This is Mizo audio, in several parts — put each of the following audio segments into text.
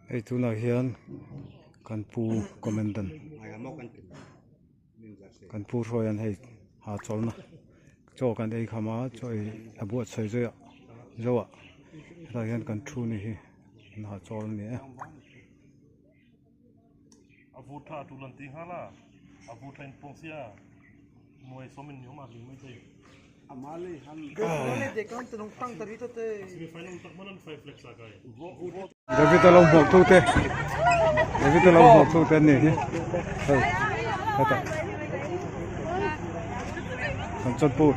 Hei tunah hian kan pu commandant kan pu hruaia'n hei hahchawlhna chaw kan ei kham a chaw ei a buatsaih zui a zo ah hetah hian kan thu ni hi an hahchawl a ni e. David a lo hmuak tu te David a lo hmuak tu te an nih hi hei hetah kan chawlhpur.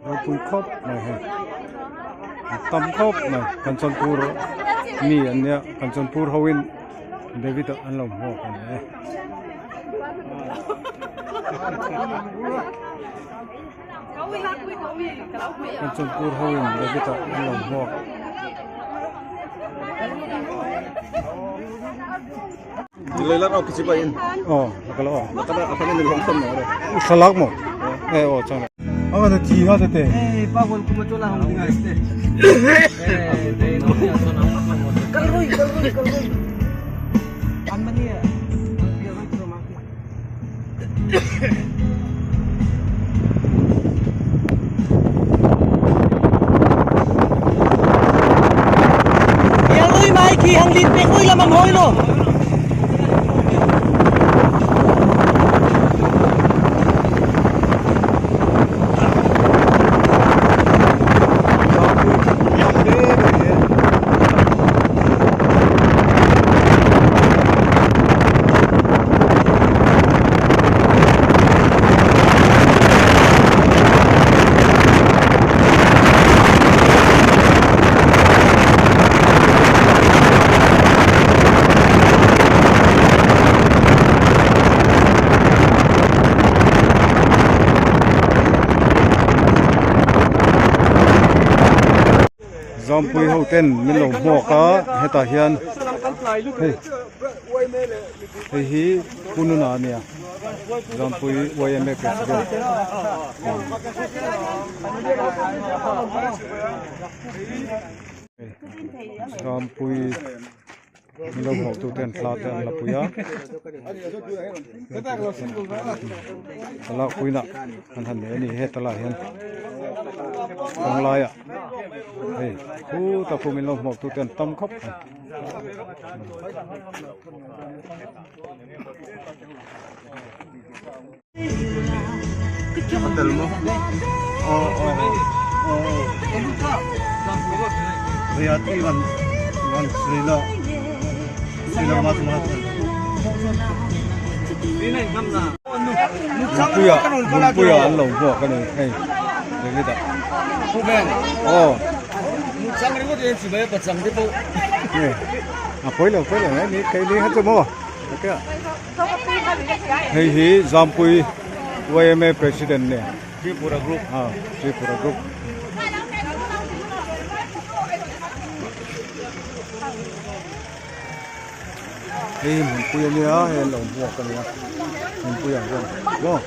Ropui khawp mai hei a tam khawp mai Kanchanpur mi an nia Kanchanpur ho in David ah an lo hmuak a ni e. Kanchanpur ho in David ah an lo hmuak. Thlalak maw? E aw chang. Anga na thi nga te. Zampui ho ten min lo hmuak a hetah hian hei hei hi Pununa a nia Zampui yma president Zampui Min lo hmuh tu ten thla te an la pui a thlalak puina an han nei a ni heta lai hian kawng laiah hei khutah pawh min lo hmuh tu te an tam khawp mai. Hmunpuia hmunpuia an lo hmuak a ni hei David ah aw a pawi lo pawi lo hei keini kha chu maw. Hei hi Zampui yma President nia Tripura Group ah Tripura Group hei hi hmunpui ania hei an lo hmuak ania hmunpui ah hian maw.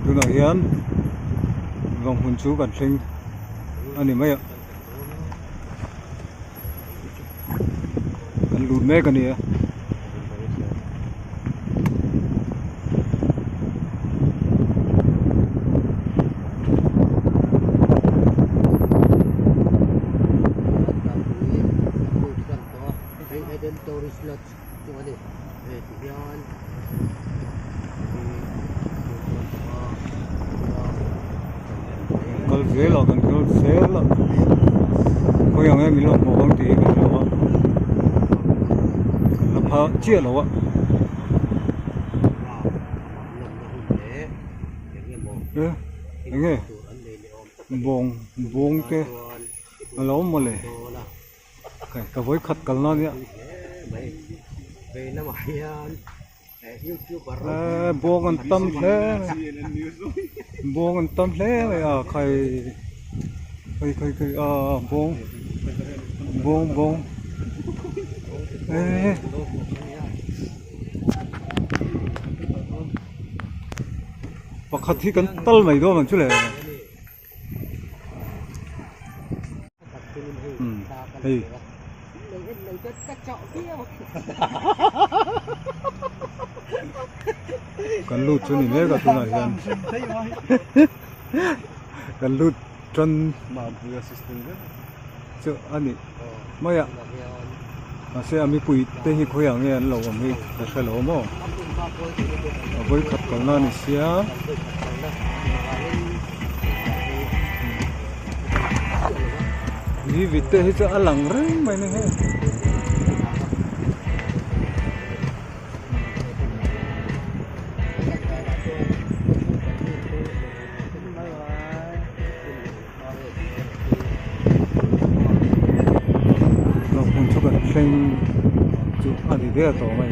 Tunah hian vang hmun chu kan thleng a ni mai a. Kan lut mek a ni a. Kal zel a kan kal zel a khawi ang em min lo hmuh ang tih hi kan hlau a kan la pha chiah lo a. E enge bawng bawng te a lo awm mawle. Ka vawi khat kal na nia. Eee bawng an tam hle mai bawng an tam hle mai a khai khai khai khai a bawng. Bawng bawng eh pakhat hi kan tal mai dawn ang chu le umm hei kan lut chu ni mek a tunah hian kan lut tan chu a ni mai a mahse a mipui te hi khawiah nge an lo awm hi ka hre lo maw a vawikhat kalna a ni sia. Ni vit te hi chu a lang reng mai ni hei. Hmun chu kan thleng chu a ni der tawh mai.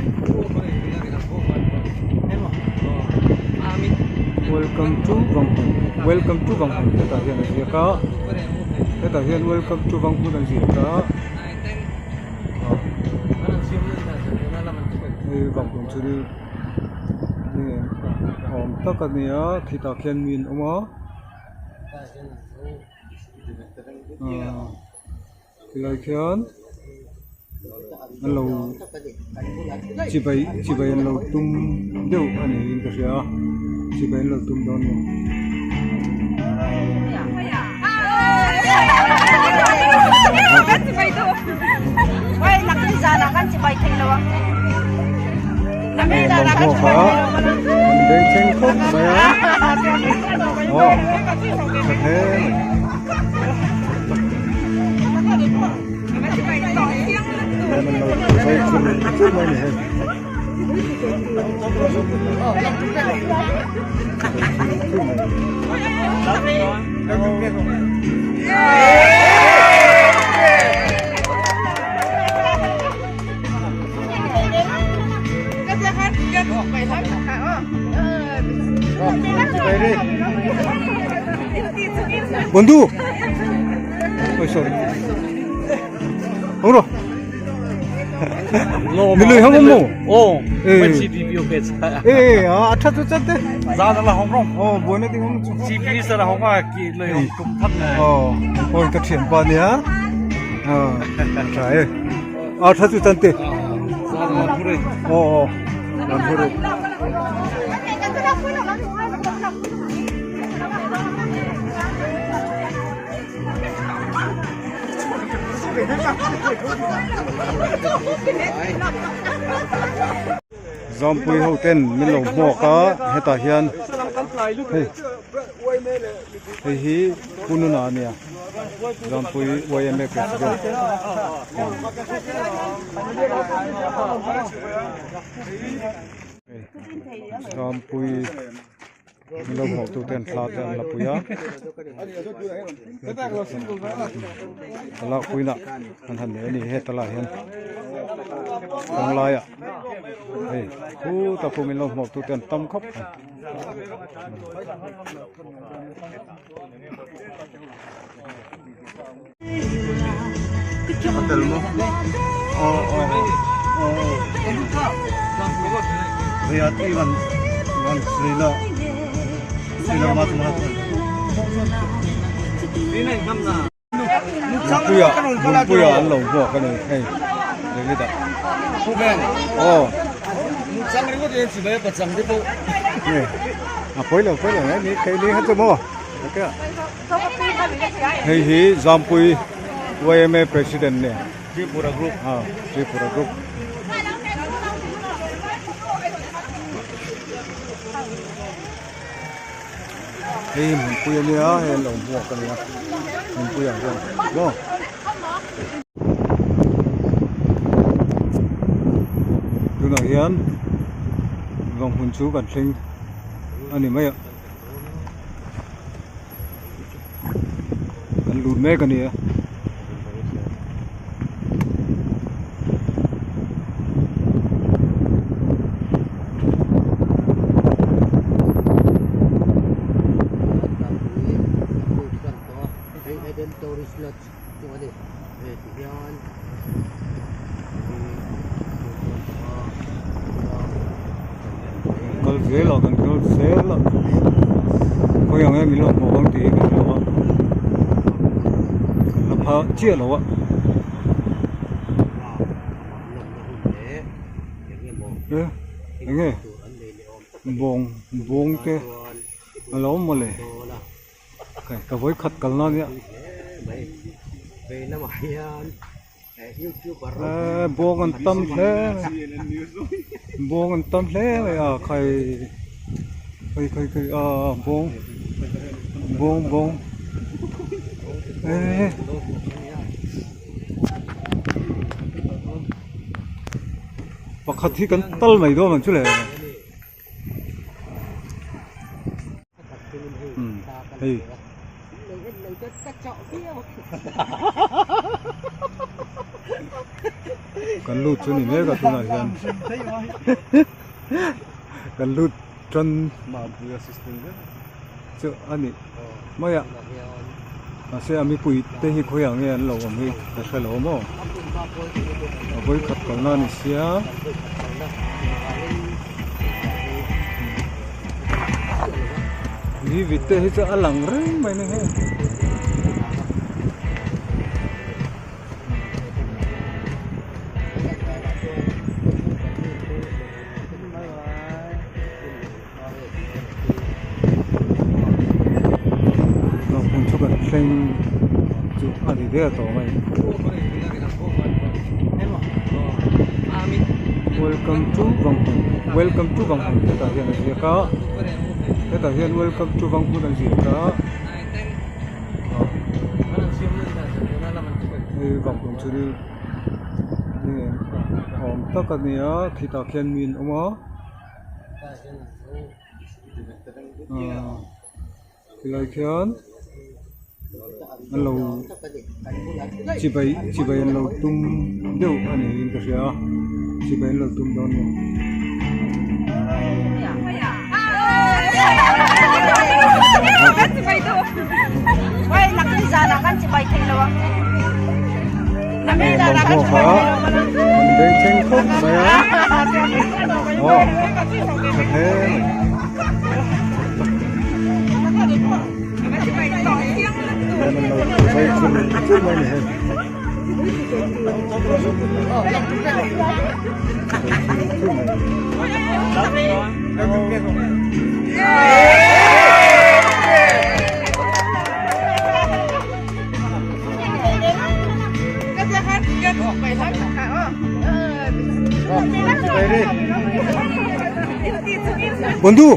Welcome to Vanghmun welcome to Vanghmun hetah hian a ziak a hetah hian welcome to Vanghmun a ziak a hei Vanghmun chu ni awm tak a ni a khitah khian mi an awm a. Tilai khian an lo chibai chibai an lo tum deuh a niin ka hria a chibai an lo tum dawn a ni. An bengchheng khawp mai a aw tha hle mai. Hian an lo zai chur chur mai a ni hei. Chur mai. Bondhu oi sorry hong ro mi lui hong mo oh CPP okay eh a tha chu chat te za la hong rong oh buai na ding hong chu CPP sa la hong a ki lui hong tum thap na oh oi ka thian pa nia ah tha e a tha chu chan te oh oh lam phure Zampui ho ten min lo hmuak a hetah hian hei hei hi Pu Nuna a nia Zampui yma president Zampui min lo hmuak tu ten thla te an la pui a thlalak puina an han nei a ni heta lai hian kawng laiah hei khutah pawh min lo hmuak tu te an tam khawp mai. Lungpuia Lungpuia an lo hmuak a ni hei David ah aw a pawi lo pawi lo ni keini kha chu maw Hei hi Zampui yma President nia Tripura Group ah Tripura Group Hei hi hmunpui a nia hei an lo hmuak a nia hmunpui ah hian maw. Tunah hian vang hmun chu kan thleng a ni mai a. Kan lut mek a ni a. Kal zel a kan kal zel a khawi ang em ilo hmuh ang tih hi kan hlau a kan la pha chiah lo a. E enge bawng bawng te a lo awm mawle ka vawikhat kalna ania. Eee bawng an tam hle mai bawng an tam hle mai a khai khai khai khai a bawng bawng bawng eee pakhat hi kan tal mai dawn ang chu le. Hei. Kan lut chu ni mek a tunah hian kan lut tan chu a ni mai a mahse a mipui te hi khawiah nge an lo awm hi ka hre lo maw a vawikhat kalna a ni sia. Ni vit te hi chu a lang reng mai ni hei. Hmun chu kan thleng chu a ni der tawh mai. Welcome to Vanghmun welcome to Vanghmun hetah hian a ziak a hetah hian welcome to Vanghmun a ziak a hei Vanghmun chu ni awm tak a ni a khitah khian mi an awm a. Tilai khian an lo chibai chibai an lo tum deuh a niin ka hria a chibai an lo tum dawn a ni. An bengchheng khawp mai a aw tha hle mai. Bandhu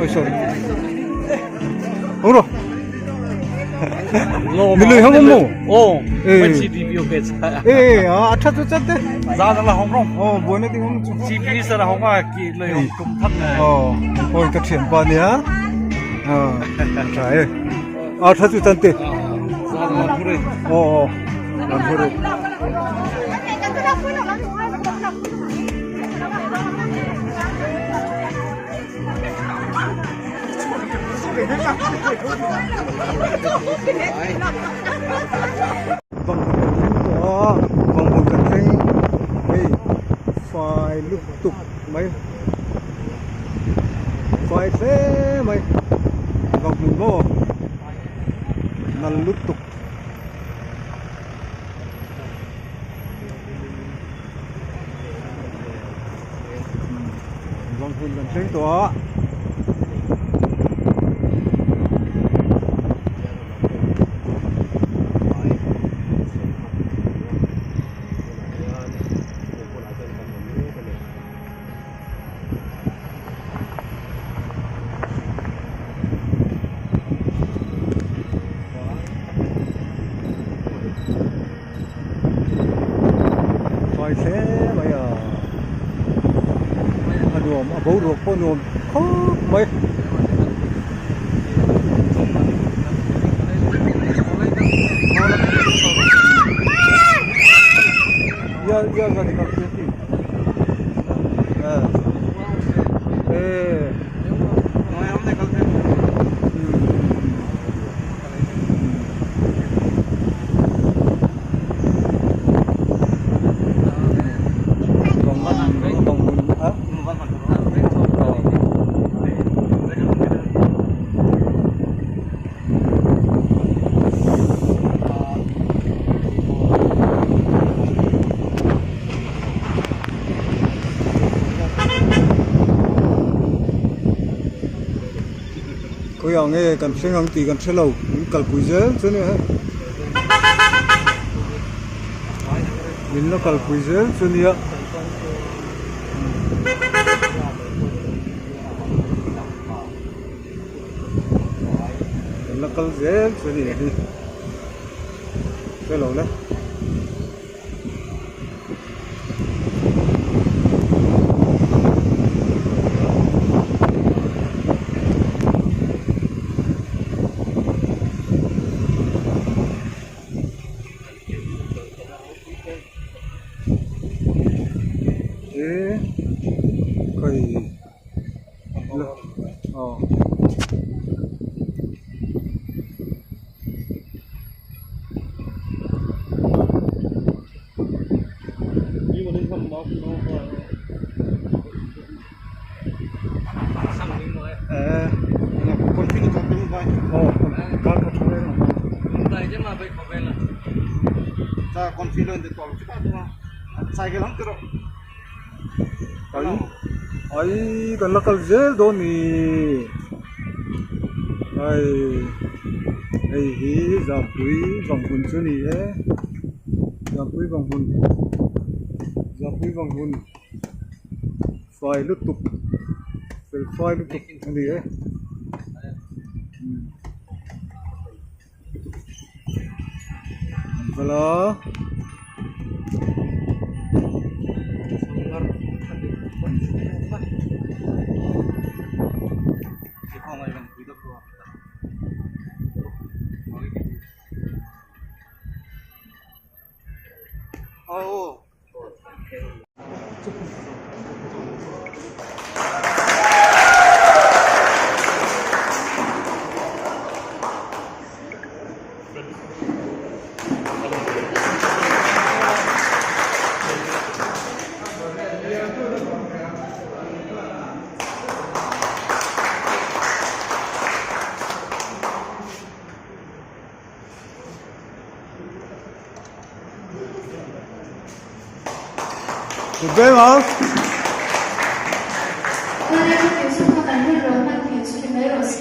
oi sorry oro milui hong mo oh CDP okay eh a tha chu chat te za la hong rong oh buai na ding hong chu CDP sa la hong a ki lei hong tum that ne oh oi ka thian pa nia a tha e a tha chu chan te za la phure oh oh la phure Vang hmun kan thleng tawh a vang hmun kan thleng hei fai lutuk mai fai hle mai vang hmun maw nal lutuk. Vang hmun kan thleng tawh a. Fai hle mai a a nuam a boruak pawh nuam khawp mai. Khawiah nge kan thleng ang tih kan hre lo, min kalpui zel chu nia hei. Min la kalpui zel chu nia. Kan la kal zel chu nia hei. Hre lo le. Ai kan la kal zel dawn ni ai hei hi Zampui Vanghmun chu ni e Zampui Vanghmun Zampui Vanghmun fai lutuk fel fai lutuk a ni e. An kal a. Kut veng ang.